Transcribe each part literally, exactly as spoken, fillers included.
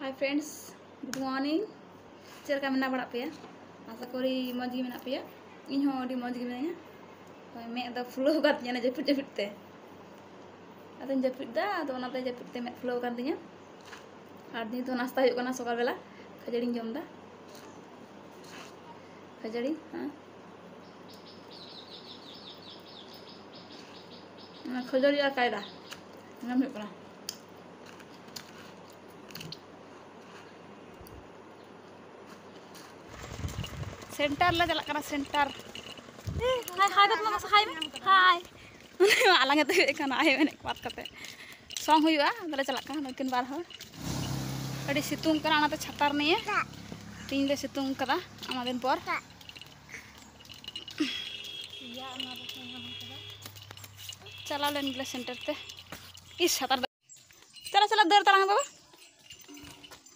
Hi friends, good morning. ᱪᱮᱫ ᱞᱮᱠᱟ ᱢᱮᱱᱟᱜ ᱵᱟᱲᱟ ᱯᱮᱭᱟ? ᱟᱥᱟ ᱠᱚᱨᱤ ᱢᱚᱡᱽ ᱜᱮ ᱢᱮᱱᱟᱜ ᱯᱮᱭᱟ᱾ ᱤᱧ ᱦᱚᱸ ᱟᱹᱰᱤ ᱢᱚᱡᱽ ᱜᱮ ᱢᱤᱱᱟᱹᱧᱟ᱾ ᱦᱳᱭ, ᱢᱮᱫ ᱫᱚ ᱯᱷᱩᱞᱟᱹᱣ ᱟᱠᱟᱫ ᱛᱤᱧᱟᱹ ᱚᱱᱟ ᱡᱟᱹᱯᱤᱫ ᱡᱟᱹᱯᱤᱫ ᱛᱮ᱾ ᱟᱫᱚᱧ ᱡᱟᱹᱯᱤᱫ ᱫᱟ, ᱟᱫᱚ ᱚᱱᱟᱛᱮ ᱡᱟᱹᱯᱤᱫ ᱛᱮ ᱢᱮᱫ ᱯᱷᱩᱞᱟᱹᱣ ᱟᱠᱟᱱ ᱛᱤᱧᱟᱹ᱾ ᱟᱨ ᱱᱤᱛ ᱫᱚ ᱱᱟᱥᱛᱟ ᱦᱩᱭᱩᱜ ᱠᱟᱱᱟ, ᱥᱚᱠᱟᱞ ᱵᱮᱞᱟ ᱠᱷᱟᱹᱡᱟᱹᱲᱤᱧ ᱡᱚᱢ ᱫᱟ᱾ ᱠᱷᱟᱹᱡᱟᱹᱲᱤ, ᱦᱮᱸ, ᱚᱱᱟ ᱠᱷᱟᱹᱡᱟᱹᱲᱤ ᱟᱨ ᱠᱟᱭᱨᱟ ᱡᱚᱢ ᱦᱩᱭᱩᱜ ᱠᱟᱱᱟ᱾ ᱥᱮᱱᱴᱟᱨ ᱞᱮ ᱪᱟᱞᱟᱜ ᱠᱟᱱᱟ, ᱥᱮᱱᱴᱟᱨ᱾ ᱦᱟᱭ, ᱦᱟᱭ ᱢᱮ, ᱢᱟᱢᱟ, ᱦᱟᱭ ᱢᱮ, ᱦᱟᱭ᱾ ᱟᱞᱟᱝ ᱮ ᱛᱟᱹᱭᱟᱹᱜ ᱠᱟᱱᱟ, ᱟᱭᱳ ᱮᱱᱮᱡ ᱵᱟᱫ ᱠᱟᱛᱮ᱾ ᱥᱚᱝ ᱦᱩᱭᱩᱜᱼᱟ, ᱟᱫᱚᱞᱮ ᱪᱟᱞᱟᱜ ᱠᱟᱱᱟ ᱱᱩᱠᱤᱱ ᱵᱟᱨ ᱦᱚᱲ᱾ ᱟᱹᱰᱤ ᱥᱤᱛᱩᱝ ᱠᱟᱱᱟ, ᱚᱱᱟᱛᱮ ᱪᱷᱟᱛᱟᱨ ᱱᱤᱭᱮ᱾ ᱛᱤᱦᱤᱧ ᱫᱚ ᱥᱤᱛᱩᱝ ᱠᱟᱫᱟ, ᱟᱭᱢᱟ ᱫᱤᱱ ᱯᱚᱨ᱾ ᱪᱟᱞᱟᱣ ᱞᱮᱱ ᱜᱮᱞᱮ ᱥᱮᱱᱴᱟᱨ ᱛᱮ᱾ ᱤᱥ, ᱥᱟᱛᱟᱨ ᱫᱚ᱾ ᱪᱟᱞᱟᱜ, ᱪᱟᱞᱟᱜ, ᱫᱟᱹᱲ ᱛᱟᱞᱟᱝ ᱢᱮ ᱵᱟᱵᱟ᱾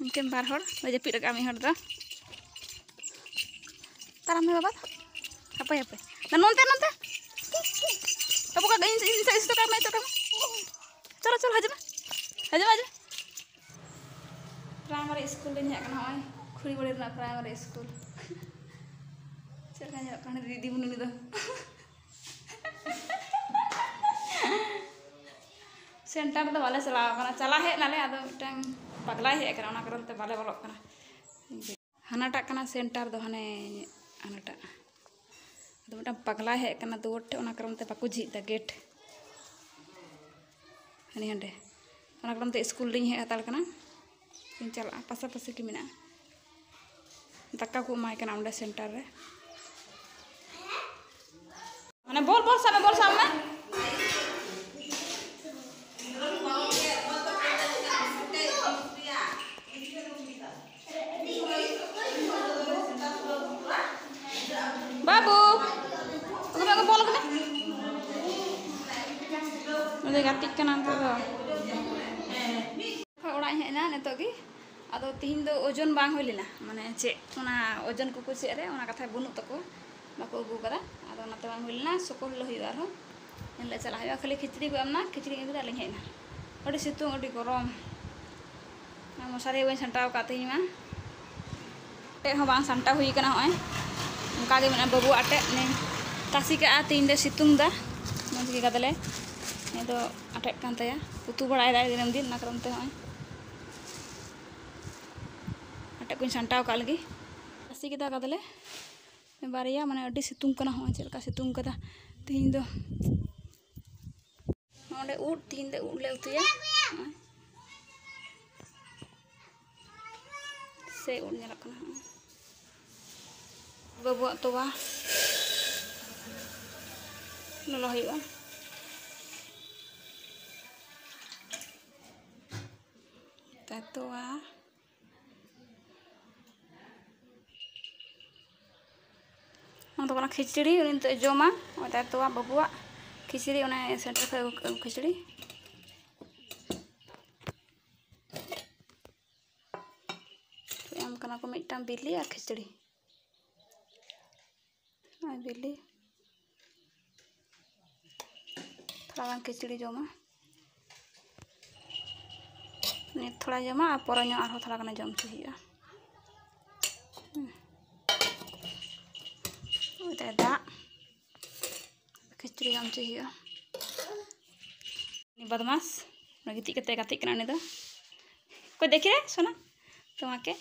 ᱩᱱᱠᱤᱱ ᱵᱟᱨ ᱦᱚᱲ ᱫᱚ ᱡᱟᱹᱯᱤᱫ ᱟᱠᱟᱫ ᱢᱤᱫ ᱦᱚᱲ ᱫᱚ᱾ ᱛᱟᱲᱟᱢ ᱢᱮ ᱵᱟᱵᱟ᱾ ᱦᱟᱯᱮ, ᱦᱟᱯᱮ᱾ ᱱᱟ, ᱱᱚᱱᱛᱮ, ᱱᱚᱱᱛᱮ᱾ ᱵᱟᱵᱩ, ᱠᱟ-, ᱤᱧ, ᱤᱧ, ᱤᱧ, ᱤᱧ, ᱤᱧ, ᱪᱚᱞᱚ, ᱪᱚᱞᱚ, ᱦᱤᱡᱩᱜ ᱢᱮ᱾ ᱦᱤᱡᱩᱜ ᱢᱮ, ᱦᱤᱡᱩᱜ ᱢᱮ᱾ ᱯᱨᱟᱭᱢᱟᱨᱤ ᱥᱠᱩᱞ ᱞᱤᱧ ᱦᱮᱡ ᱟᱠᱟᱱᱟ, ᱱᱚᱜᱼᱚᱭ ᱠᱷᱩᱲᱤᱵᱟᱹᱲᱤ ᱨᱮᱱᱟᱜ ᱯᱨᱟᱭᱢᱟᱨᱤ ᱥᱠᱩᱞ᱾ ᱪᱮᱫ ᱞᱮᱠᱟ ᱧᱮᱞᱚᱜ ᱠᱟᱱᱟ ᱫᱤᱫᱤᱢᱩᱱᱤ ᱩᱱᱤ ᱫᱚ? ᱥᱮᱱᱴᱟᱨ ᱫᱚ ᱵᱟᱞᱮ ᱪᱟᱞᱟᱣ ᱠᱟᱱᱟ, ᱪᱟᱞᱟᱣ ᱦᱮᱡ ᱱᱟᱞᱮ, ᱟᱫᱚ ᱢᱤᱫᱴᱟᱝ ᱯᱟᱜᱽᱞᱟᱭ ᱦᱮᱡ ᱟᱠᱟᱱᱟ, ᱚᱱᱟ ᱠᱟᱨᱚᱱ ᱛᱮ ᱵᱟᱞᱮ ᱵᱚᱞᱚᱜ ᱠᱟᱱᱟ᱾ ᱦᱟᱱᱟᱴᱟᱜ ᱠᱟᱱᱟ ᱥᱮᱱᱴᱟᱨ ᱫᱚ, ᱦᱟᱱᱮ ᱦᱟᱱᱟᱴᱟᱜ᱾ ᱟᱫᱚ ᱢᱤᱫᱴᱟᱝ ᱯᱟᱜᱽᱞᱟᱭ ᱦᱮᱡ ᱟᱠᱟᱱᱟ ᱫᱩᱣᱟᱹᱨ ᱴᱷᱮᱡ, ᱚᱱᱟ ᱠᱟᱨᱚᱱ ᱛᱮ ᱵᱟᱠᱚ ᱡᱷᱤᱡ ᱫᱟ ᱜᱮᱴ᱾ ᱦᱟᱱᱮ ᱦᱟᱸᱰᱮ᱾ ᱚᱱᱟ ᱠᱟᱨᱚᱱ ᱛᱮ ᱥᱠᱩᱞ ᱞᱤᱧ ᱦᱮᱡ ᱦᱟᱛᱟᱲ ᱠᱟᱱᱟ᱾ ᱤᱧ ᱪᱟᱞᱟᱜᱼᱟ, ᱯᱟᱥᱟᱯᱟᱥᱤ ᱜᱮ ᱢᱮᱱᱟᱜᱼᱟ᱾ ᱫᱟᱠᱟ ᱠᱚ ᱮᱢᱟᱭ ᱠᱟᱱᱟ ᱚᱸᱰᱮ ᱥᱮᱱᱴᱟᱨ ᱨᱮ᱾ ᱢᱟᱱᱮ ᱵᱚᱞ, ᱵᱚᱞ ᱥᱟᱵ ᱢᱮ, ᱵᱚᱞ ᱥᱟᱵ ᱢᱮ᱾ ᱵᱟᱹᱵᱩ, ᱟᱹᱜᱩ ᱢᱮ, ᱟᱹᱜᱩ, ᱵᱚᱞ ᱟᱹᱜᱩ ᱢᱮ᱾ ᱩᱱᱤ ᱫᱚᱭ ᱜᱟᱛᱮᱜ ᱠᱟᱱᱟ ᱱᱤᱛᱚᱜ ᱫᱚ᱾ ᱠᱷᱚᱱ ᱚᱲᱟᱜ ᱤᱧ ᱦᱮᱡ ᱮᱱᱟ ᱱᱤᱛᱚᱜ ᱜᱮ᱾ ᱟᱫᱚ ᱛᱤᱦᱤᱧ ᱫᱚ ᱳᱡᱚᱱ ᱵᱟᱝ ᱦᱩᱭ ᱞᱮᱱᱟ, ᱢᱟᱱᱮ ᱪᱮᱫ ᱚᱱᱟ ᱳᱡᱚᱱ ᱠᱚᱠᱚ ᱪᱮᱫ ᱨᱮ ᱚᱱᱟ ᱠᱟᱛᱷᱟ ᱵᱟᱹᱱᱩᱜ ᱛᱟᱠᱚᱣᱟ, ᱵᱟᱠᱚ ᱟᱹᱜᱩ ᱠᱟᱫᱟ᱾ ᱟᱫᱚ ᱚᱱᱟᱛᱮ ᱵᱟᱝ ᱦᱩᱭ ᱞᱮᱱᱟ᱾ ᱥᱩᱠᱚᱞ ᱦᱤᱞᱳᱜ ᱦᱩᱭᱩᱜᱼᱟ ᱟᱨᱦᱚᱸ, ᱮᱱᱦᱤᱞᱳᱜ ᱪᱟᱞᱟᱜ ᱦᱩᱭᱩᱜᱼᱟ᱾ ᱠᱷᱟᱹᱞᱤ ᱠᱷᱤᱪᱲᱤ ᱠᱚ ᱮᱢ ᱮᱱᱟ, ᱠᱷᱤᱪᱲᱤ ᱟᱹᱜᱩ ᱠᱟᱛᱮ ᱟᱞᱤᱧ ᱦᱮᱡ ᱮᱱᱟ᱾ ᱟᱹᱰᱤ ᱥᱤᱛᱩᱝ, ᱟᱹᱰᱤ ᱜᱚᱨᱚᱢ᱾ ᱢᱚᱥᱟᱨᱤ ᱵᱟᱹᱧ ᱥᱟᱢᱴᱟᱣ ᱟᱠᱟᱫ ᱛᱮᱦᱮᱧ ᱢᱟ᱾ ᱟᱴᱮᱫ ᱦᱚᱸ ᱵᱟᱝ ᱥᱟᱢᱴᱟᱣ ᱦᱩᱭ ᱠᱟᱱᱟ᱾ ᱦᱚᱸᱜᱼᱚᱭ ᱚᱱᱠᱟ ᱜᱮ ᱢᱮᱱᱟᱜᱼᱟ, ᱵᱟᱹᱵᱩᱣᱟᱜ ᱟᱴᱮᱫ ᱱᱮ ᱛᱟᱥᱮ ᱠᱟᱜᱼᱟ, ᱛᱮᱦᱮᱧ ᱫᱚ ᱥᱤᱛᱩᱝ ᱫᱟ, ᱢᱚᱡᱽ ᱜᱮ ᱜᱟᱫᱞᱮ ᱱᱤᱭᱟᱹ ᱫᱚ ᱟᱴᱮᱫ ᱠᱟᱱ ᱛᱟᱭᱟ, ᱩᱛᱩ ᱵᱟᱲᱟᱭ ᱫᱟᱭ ᱫᱤᱱᱟᱹᱢ ᱫᱤᱱ, ᱚᱱᱟ ᱠᱟᱨᱚᱱ ᱛᱮ ᱦᱚᱸᱜᱼᱚᱭ ᱟᱴᱮᱫ ᱠᱚᱧ ᱥᱟᱢᱴᱟᱣ ᱠᱟᱜ ᱞᱟᱹᱜᱤᱫ᱾ ᱛᱟᱥᱮ ᱠᱮᱫᱟ ᱜᱟᱫᱞᱮ, ᱵᱟᱨᱭᱟ, ᱢᱟᱱᱮ ᱟᱹᱰᱤ ᱥᱤᱛᱩᱝ ᱠᱟᱱᱟ᱾ ᱦᱚᱸᱜᱼᱚᱭ ᱪᱮᱫ ᱞᱮᱠᱟ ᱥᱤᱛᱩᱝ ᱠᱟᱫᱟ ᱛᱮᱦᱮᱧ ᱫᱚ᱾ ᱱᱚᱰᱮ ᱩᱫ, ᱛᱤᱦᱤᱧ ᱫᱚ ᱩᱫ ᱞᱮ ᱩᱛᱩᱭᱟ᱾ ᱱᱚᱜᱼᱚᱭ᱾ ᱥᱮ ᱩᱫ ᱧᱮᱞᱚᱜ ᱠᱟᱱᱟ, ᱱᱚᱜᱼᱚᱭ᱾ ᱵᱟᱹᱵᱩᱣᱟᱜ ᱛᱚᱣᱟ ᱞᱚᱞᱚ ᱦᱩᱭᱩᱜᱼᱟ᱾ ᱛᱚᱣᱟ᱾ ᱚᱱᱟ ᱫᱚ ᱠᱟᱱᱟ ᱠᱷᱤᱪᱲᱤ, ᱩᱱᱤ ᱱᱤᱛᱚᱜ ᱮ ᱡᱚᱢᱟ᱾ ᱚᱱᱟ ᱛᱚᱣᱟ ᱵᱟᱹᱵᱩᱣᱟᱜ ᱠᱷᱤᱪᱲᱤ, ᱚᱱᱮ ᱥᱮᱱᱴᱟᱨ ᱠᱷᱚᱱ ᱟᱹᱜᱩ, ᱟᱹᱜᱩ ᱠᱷᱤᱪᱲᱤ᱾ ᱮᱢ ᱠᱟᱱᱟ ᱠᱚ ᱢᱤᱫᱴᱟᱝ ᱵᱤᱞᱤ ᱟᱨ ᱠᱷᱤᱪᱲᱤ᱾ ᱟᱨ ᱵᱤᱞᱤ᱾ ᱛᱷᱚᱲᱟ ᱜᱟᱱ ᱠᱷᱤᱪᱲᱤ ᱡᱚᱢᱟ᱾ ᱱᱤᱛ ᱛᱷᱚᱲᱟ ᱡᱚᱢᱟ ᱟᱨ ᱯᱚᱨᱮ ᱧᱚᱜ ᱟᱨᱦᱚᱸ ᱛᱷᱚᱲᱟ ᱜᱟᱱ ᱡᱚᱢ ᱦᱚᱪᱚ ᱦᱩᱭᱩᱜᱼᱟ᱾ ᱦᱩᱸ᱾ ᱚᱱᱛᱮ ᱫᱟᱜ᱾ ᱠᱷᱤᱪᱲᱤ ᱡᱚᱢ ᱦᱚᱪᱚᱭ ᱦᱩᱭᱩᱜᱼᱟ᱾ ᱩᱱᱤ ᱵᱚᱫᱢᱟᱥ, ᱚᱱᱟ ᱜᱤᱛᱤᱡ ᱠᱟᱛᱮ ᱜᱟᱛᱮᱜ ᱠᱟᱱᱟ ᱩᱱᱤ ᱫᱚ᱾ ᱚᱠᱚᱭ ᱫᱮᱠᱷᱮ ᱨᱮ ᱥᱳᱱᱟ? ᱛᱚᱢᱟᱠᱮ᱾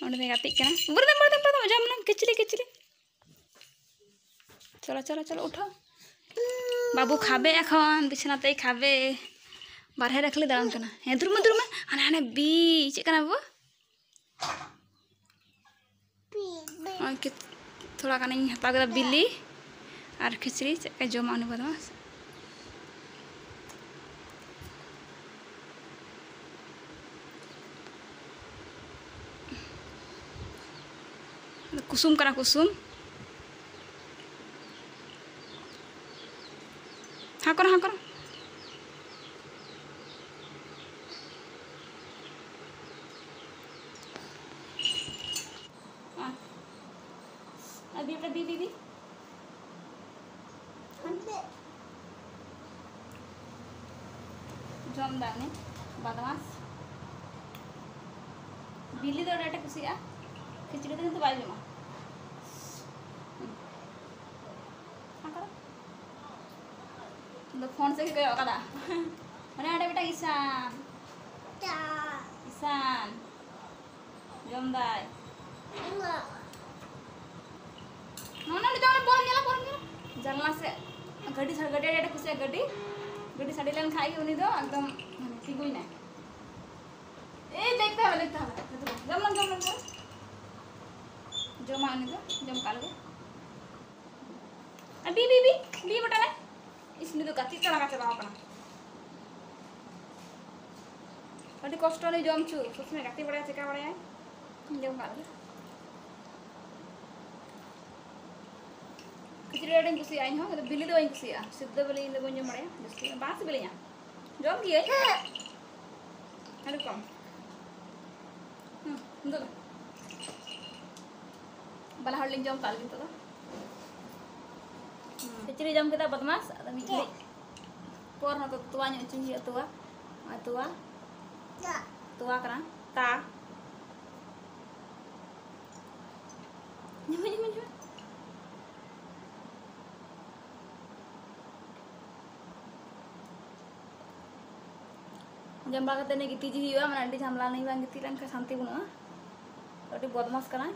ᱚᱸᱰᱮ ᱫᱚᱭ ᱜᱟᱛᱮᱜ ᱠᱟᱱᱟ᱾ ᱵᱩᱨᱫᱟᱢ, ᱵᱩᱨᱫᱟᱢ, ᱵᱩᱨᱫᱟᱢ, ᱡᱚᱢ ᱱᱟᱢ, ᱠᱷᱤᱪᱲᱤ, ᱠᱷᱤᱪᱲᱤ᱾ ᱪᱚᱞᱚ, ᱪᱚᱞᱚ, ᱪᱚᱞᱚ, ᱩᱴᱷᱟᱹ᱾ ᱵᱟᱹᱵᱩ ᱠᱷᱟᱵᱮ ᱮᱠᱷᱚᱱ, ᱵᱤᱪᱷᱱᱟ ᱛᱮᱭ ᱠᱷᱟᱵᱮ᱾ ᱵᱟᱨᱦᱮ ᱨᱮ ᱠᱷᱟᱹᱞᱤ ᱫᱟᱬᱟᱱ ᱠᱟᱱᱟ᱾ ᱦᱮᱸ, ᱫᱩᱨᱩᱢ ᱢᱮ, ᱫᱩᱨᱩᱢ ᱢᱮ᱾ ᱦᱟᱱᱮ, ᱦᱟᱱᱮ ᱵᱤ, ᱪᱮᱫ ᱠᱟᱱᱟ ᱵᱟᱹᱵᱩ? ᱱᱚᱜᱼᱚᱭ ᱠᱤ-, ᱛᱷᱚᱲᱟ ᱜᱟᱱᱤᱧ ᱦᱟᱛᱟᱣ ᱠᱮᱫᱟ ᱵᱤᱞᱤ ᱟᱨ ᱠᱷᱤᱪᱲᱤ᱾ ᱪᱮᱫ ᱞᱮᱠᱟᱭ ᱡᱚᱢᱟ ᱩᱱᱤ ᱵᱚᱫᱢᱟᱥ᱾ ᱠᱩᱥᱩᱢ ᱠᱟᱱᱟ ᱠᱩᱥᱩᱢ᱾ ᱦᱟᱸ ᱠᱚᱨᱚ, ᱦᱟᱸ ᱠᱚᱨᱚ᱾ ᱟᱨ ᱵᱤ, ᱵᱤ, ᱵᱤ, ᱵᱤ᱾ ᱡᱚᱢ ᱫᱟ ᱩᱱᱤ᱾ ᱵᱟᱫᱢᱟᱥ᱾ ᱵᱤᱞᱤ ᱫᱚ ᱟᱹᱰᱤ ᱟᱸᱴᱮ ᱠᱩᱥᱤᱭᱟᱜᱼᱟ, ᱠᱷᱤᱪᱲᱤ ᱫᱚ ᱠᱤᱱᱛᱩ ᱵᱟᱭ ᱡᱚᱢᱟ᱾ ᱟᱫᱚ ᱯᱷᱳᱱ ᱥᱮᱫ ᱜᱮ ᱠᱚᱭᱚᱜ ᱠᱟᱫᱟ᱾ ᱢᱟᱱᱮ ᱚᱸᱰᱮ ᱢᱤᱫᱴᱟᱝ ᱤᱥᱟᱱ, ᱤᱥᱟᱱ ᱡᱚᱢ ᱫᱟᱭ᱾ ᱱᱚᱜᱼᱚ ᱱᱚᱰᱮ ᱡᱚᱢ ᱨᱮ ᱵᱚᱞᱚᱢ ᱧᱮᱞᱟ, ᱵᱚᱞᱚᱢ ᱧᱮᱞᱟ᱾ ᱡᱟᱱᱞᱟ ᱥᱮᱫ ᱜᱟᱹᱰᱤ ᱥᱟ-, ᱜᱟᱹᱰᱤ ᱟᱹᱰᱤ ᱟᱸᱴᱮ ᱠᱩᱥᱤᱭᱟᱜᱼᱟ, ᱜᱟᱹᱰᱤ, ᱜᱟᱹᱰᱤ ᱥᱟᱰᱮ ᱞᱮᱱ ᱠᱷᱟᱡ ᱜᱮ ᱩᱱᱤ ᱫᱚ ᱮᱠᱫᱚᱢ ᱢᱟᱱᱮ ᱛᱤᱸᱜᱩᱭᱮᱱᱟᱭ᱾ ᱮᱭ ᱫᱮᱠᱷᱛᱮ ᱦᱚᱵᱮ, ᱫᱮᱠᱷᱛᱮ ᱦᱚᱵᱮ᱾ ᱡᱚᱢ ᱞᱮᱢ, ᱡᱚᱢ ᱞᱮᱢ, ᱡᱚᱢ᱾ ᱡᱚᱢᱟ ᱩᱱᱤ ᱫᱚ, ᱡᱚᱢ ᱠᱟᱜ ᱞᱮᱜᱮ᱾ ᱟᱨ ᱵᱤ, ᱵᱤ, ᱵᱤ, ᱵᱤ ᱵᱚᱴᱟ ᱨᱮ᱾ ᱤᱥ, ᱩᱱᱤ ᱫᱚ ᱜᱟᱛᱮᱜ ᱛᱮ ᱞᱟᱸᱜᱟ ᱪᱟᱵᱟᱣ ᱠᱟᱱᱟ᱾ ᱟᱹᱰᱤ ᱠᱚᱥᱴᱚ ᱩᱱᱤ ᱡᱚᱢ ᱦᱚᱪᱚ, ᱥᱚᱵ ᱥᱚᱢᱚᱭ ᱜᱟᱛᱮ ᱵᱟᱲᱟᱭᱟ, ᱪᱮᱠᱟ ᱵᱟᱲᱟᱭᱟᱭ᱾ ᱡᱚᱢ ᱠᱟᱜ ᱞᱮᱜᱮ᱾ ᱠᱷᱟᱹᱡᱟᱹᱲᱤ ᱟᱹᱰᱤᱧ ᱠᱩᱥᱤᱭᱟᱜᱼᱟ ᱤᱧ ᱦᱚᱸ, ᱟᱫᱚ ᱵᱤᱞᱤ ᱫᱚ ᱵᱟᱹᱧ ᱠᱩᱥᱤᱭᱟᱜᱼᱟ᱾ ᱥᱤᱫᱽᱫᱚ ᱵᱤᱞᱤ ᱤᱧ ᱫᱚ ᱵᱟᱹᱧ ᱡᱚᱢ ᱵᱟᱲᱟᱭᱟ, ᱡᱟᱹᱥᱛᱤ ᱵᱟᱝ ᱥᱤᱵᱤᱞᱤᱧᱟ᱾ ᱡᱚᱢ ᱜᱤᱭᱟᱹᱧ᱾ ᱟᱹᱰᱤ ᱠᱚᱢ᱾ ᱦᱩᱸ, ᱱᱤᱛᱚᱜ ᱫᱚ ᱵᱟᱞᱟ ᱦᱚᱲ ᱞᱤᱧ ᱡᱚᱢ ᱠᱟᱜ ᱞᱮᱜᱮ ᱱᱤᱛᱚᱜ ᱫᱚ᱾ ᱦᱩᱸ, ᱠᱷᱤᱪᱲᱤ ᱡᱚᱢ ᱠᱮᱫᱟ ᱵᱚᱫᱢᱟᱥ, ᱟᱫᱚ ᱢᱤᱫ ᱜᱷᱟᱹᱲᱤᱡ ᱯᱚᱨ ᱱᱚᱛᱮ ᱛᱚᱣᱟ ᱧᱩ ᱦᱚᱪᱚᱧ ᱦᱩᱭᱩᱜᱼᱟ, ᱛᱚᱣᱟ᱾ ᱟᱨ ᱛᱚᱣᱟ, ᱛᱚᱣᱟ ᱠᱟᱱᱟ, ᱛᱟ᱾ ᱧᱩ ᱢᱮ, ᱧᱩ ᱢᱮ, ᱧᱩ ᱢᱮ᱾ ᱡᱚᱢ ᱵᱟᱲᱟ ᱠᱟᱛᱮ ᱱᱤᱭᱟᱹ ᱜᱤᱛᱤᱡ ᱦᱩᱭᱩᱜᱼᱟ, ᱢᱟᱱᱮ ᱟᱹᱰᱤ ᱡᱷᱟᱢᱞᱟ ᱱᱤᱭᱟᱹ ᱵᱟᱝ ᱜᱤᱛᱤᱡ ᱞᱮᱱᱠᱷᱟᱱ ᱥᱟᱱᱛᱤ ᱵᱟᱹᱱᱩᱜᱼᱟ᱾ ᱟᱹᱰᱤ ᱵᱚᱫᱢᱟᱥ ᱠᱟᱱᱟᱭ᱾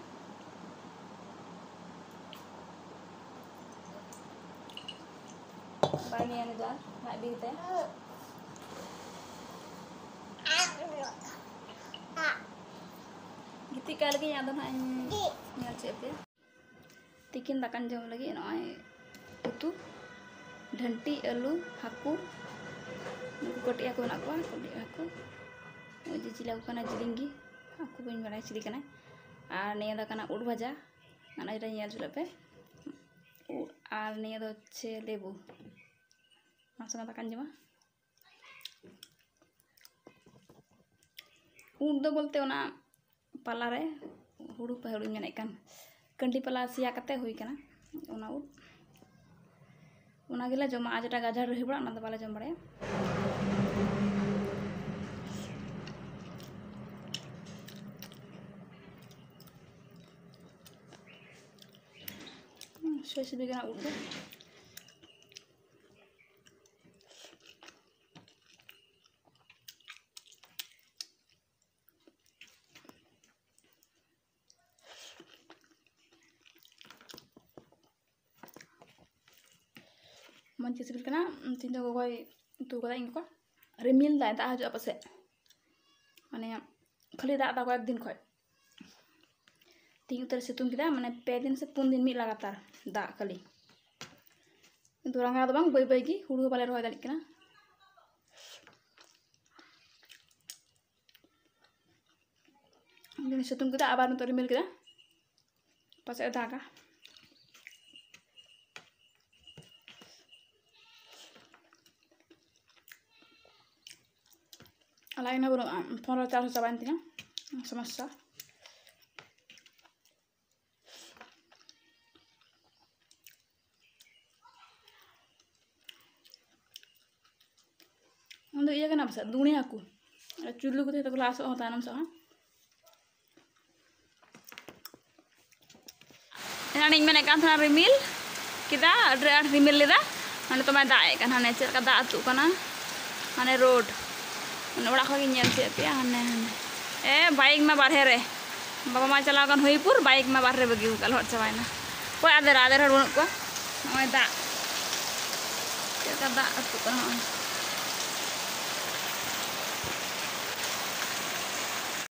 ᱵᱟᱭ ᱧᱮᱞ ᱮᱫᱟ ᱟᱡ ᱵᱤᱨ ᱛᱮ᱾ ᱜᱤᱛᱤᱡ ᱠᱟᱜ ᱞᱮᱜᱤᱧ, ᱟᱫᱚ ᱱᱟᱦᱟᱜ ᱤᱧ ᱧᱮᱞ ᱦᱚᱪᱚᱭᱮᱫ ᱯᱮᱭᱟ᱾ ᱛᱤᱠᱤᱱ ᱫᱟᱠᱟᱧ ᱡᱚᱢ ᱞᱟᱹᱜᱤᱫ ᱱᱚᱜᱼᱚᱭ ᱩᱛᱩ, ᱰᱷᱟᱹᱱᱴᱤ, ᱟᱹᱞᱩ, ᱦᱟᱹᱠᱩ, ᱱᱩᱠᱩ ᱠᱟᱹᱴᱤᱡ ᱦᱟᱹᱠᱩ ᱢᱮᱱᱟᱜ ᱠᱚᱣᱟ, ᱠᱟᱹᱴᱤᱡ ᱦᱟᱹᱠᱩ, ᱱᱚᱜᱼᱚᱭ ᱡᱮ ᱪᱤᱞᱤ ᱦᱟᱹᱠᱩ ᱠᱟᱱᱟᱭ, ᱡᱤᱞᱤᱧ ᱜᱮ, ᱦᱟᱹᱠᱩ ᱵᱟᱹᱧ ᱵᱟᱲᱟᱭᱟ ᱪᱤᱞᱤ ᱠᱟᱱᱟᱭ᱾ ᱟᱨ ᱱᱤᱭᱟᱹ ᱫᱚ ᱠᱟᱱᱟ ᱩᱫ ᱵᱷᱟᱡᱟ, ᱚᱱᱟ ᱡᱮᱴᱟ ᱧᱮᱞ ᱦᱚᱪᱚ ᱞᱮᱫ ᱯᱮ, ᱩᱫ᱾ ᱟᱨ ᱱᱤᱭᱟᱹ ᱫᱚ ᱦᱚᱪᱪᱷᱮ ᱞᱮᱵᱩ, ᱚᱱᱟ ᱥᱟᱞᱟᱜ ᱫᱟᱠᱟᱧ ᱡᱚᱢᱟ᱾ ᱩᱫ ᱫᱚ ᱵᱚᱞᱛᱮ ᱚᱱᱟ ᱯᱟᱞᱟ ᱨᱮ ᱦᱩᱲᱩ, ᱦᱩᱲᱩᱧ ᱢᱮᱱᱮᱫ ᱠᱟᱱ, ᱠᱟᱹᱱᱰᱤ ᱯᱟᱞᱟ ᱥᱮᱭᱟ ᱠᱟᱛᱮ ᱦᱩᱭ ᱠᱟᱱᱟ ᱚᱱᱟ ᱩᱫ, ᱚᱱᱟ ᱜᱮᱞᱮ ᱡᱚᱢᱟ᱾ ᱟᱨ ᱡᱮᱴᱟ ᱜᱟᱡᱟᱲ ᱨᱮ ᱦᱩᱭ ᱵᱟᱲᱟᱜᱼᱟ, ᱚᱱᱟ ᱫᱚ ᱵᱟᱞᱮ ᱡᱚᱢ ᱵᱟᱲᱟᱭᱟ᱾ ᱥᱚᱭ ᱥᱤᱵᱤᱞ ᱠᱟᱱᱟ ᱩᱫ ᱫᱚ᱾ ᱢᱚᱡᱽ ᱜᱮ ᱥᱤᱵᱤᱞ ᱠᱟᱱᱟ᱾ ᱛᱤᱦᱤᱧ ᱫᱚ ᱜᱚᱜᱚᱭ ᱩᱛᱩ ᱠᱟᱫᱟ, ᱤᱧ ᱜᱚᱜᱚ᱾ ᱨᱤᱢᱤᱞ ᱫᱟᱭ, ᱫᱟᱜ ᱦᱤᱡᱩᱜᱼᱟ ᱯᱟᱥᱮᱡ, ᱢᱟᱱᱮ ᱠᱷᱟᱹᱞᱤ ᱫᱟᱜ ᱫᱟ ᱠᱚᱭᱮᱠ ᱫᱤᱱ ᱠᱷᱚᱡ᱾ ᱛᱤᱦᱤᱧ ᱩᱛᱟᱹᱨ ᱥᱤᱛᱩᱝ ᱠᱮᱫᱟ, ᱢᱟᱱᱮ ᱯᱮ ᱫᱤᱱ ᱥᱮ ᱯᱩᱱ ᱫᱤᱱ ᱢᱤᱫ ᱞᱟᱜᱟᱛᱟᱨ ᱫᱟᱜ ᱠᱷᱟᱹᱞᱤ᱾ ᱠᱤᱱᱛᱩ ᱨᱟᱸᱜᱟᱣ ᱫᱚ ᱵᱟᱝ, ᱵᱟᱹᱭ ᱵᱟᱹᱭ ᱜᱮ, ᱦᱩᱲᱩ ᱦᱚᱸ ᱵᱟᱞᱮ ᱨᱚᱦᱚᱭ ᱫᱟᱲᱮᱭᱟᱜ ᱠᱟᱱᱟ᱾ ᱥᱤᱛᱩᱝ ᱠᱮᱫᱟ, ᱟᱵᱟᱨ ᱱᱤᱛᱚᱜ ᱨᱤᱢᱤᱞ ᱠᱮᱫᱟ, ᱯᱟᱥᱮᱡ ᱮ ᱫᱟᱜᱟ᱾ ᱞᱟᱭᱤᱱ ᱦᱚᱸ ᱵᱟᱹᱱᱩᱜᱼᱟ, ᱯᱷᱳᱱ ᱨᱮ ᱪᱟᱨᱡᱽ ᱦᱚᱸ ᱪᱟᱵᱟᱭᱮᱱ ᱛᱤᱧᱟ, ᱥᱚᱢᱚᱥᱥᱟ᱾ ᱚᱱᱟ ᱫᱚ ᱤᱭᱟᱹ ᱠᱟᱱᱟ ᱯᱟᱥᱮᱡ, ᱫᱩᱬᱤ ᱦᱟᱹᱠᱩ᱾ ᱟᱨ ᱪᱩᱞᱞᱩ ᱠᱚ ᱛᱟᱦᱮᱸ ᱛᱟᱠᱚ ᱞᱟᱦᱟ ᱥᱮᱫ ᱦᱚᱸ, ᱛᱟᱭᱱᱚᱢ ᱥᱮᱫ ᱦᱚᱸ᱾ ᱮᱱᱟᱱᱤᱧ ᱢᱮᱱᱮᱫ ᱠᱟᱱ ᱛᱟᱦᱮᱱᱟ ᱨᱤᱢᱤᱞ ᱠᱮᱫᱟ, ᱟᱹᱰᱤ ᱟᱸᱴ ᱨᱤᱢᱤᱞ ᱞᱮᱫᱟ᱾ ᱱᱚᱸᱰᱮ ᱫᱚᱢᱮ ᱫᱟᱜ ᱮᱫ ᱠᱟᱱ, ᱦᱟᱱᱮ ᱪᱮᱫ ᱞᱮᱠᱟ ᱫᱟᱜ ᱟᱹᱛᱩᱜ ᱠᱟᱱᱟ, ᱦᱟᱱᱮ ᱨᱳᱰ᱾ ᱚᱱᱮ ᱚᱲᱟᱜ ᱠᱷᱚᱱ ᱜᱤᱧ ᱧᱮᱞ ᱦᱚᱪᱚᱭᱮᱫ ᱯᱮᱭᱟ, ᱦᱟᱱᱮ, ᱦᱟᱱᱮ᱾ ᱮ, ᱵᱟᱭᱤᱠ ᱢᱟ ᱵᱟᱨᱦᱮ ᱨᱮ, ᱵᱟᱵᱟ ᱢᱟ ᱪᱟᱞᱟᱣ ᱠᱟᱱ ᱦᱚᱨᱤᱯᱩᱨ, ᱵᱟᱭᱤᱠ ᱢᱟ ᱵᱟᱨᱦᱮ ᱨᱮ ᱵᱟᱹᱜᱤ ᱟᱠᱟᱫ, ᱞᱚᱦᱚᱫ ᱪᱟᱵᱟᱭᱮᱱᱟ᱾ ᱚᱠᱚᱭ ᱟᱫᱮᱨ, ᱟᱫᱮᱨ ᱦᱚᱲ ᱵᱟᱹᱱᱩᱜ ᱠᱚᱣᱟ᱾ ᱱᱚᱜᱼᱚᱭ ᱫᱟᱜ, ᱪᱮᱫ ᱞᱮᱠᱟ ᱫᱟᱜ ᱟᱹᱛᱩᱜ ᱠᱟᱱᱟ ᱱᱚᱜᱼᱚᱭ᱾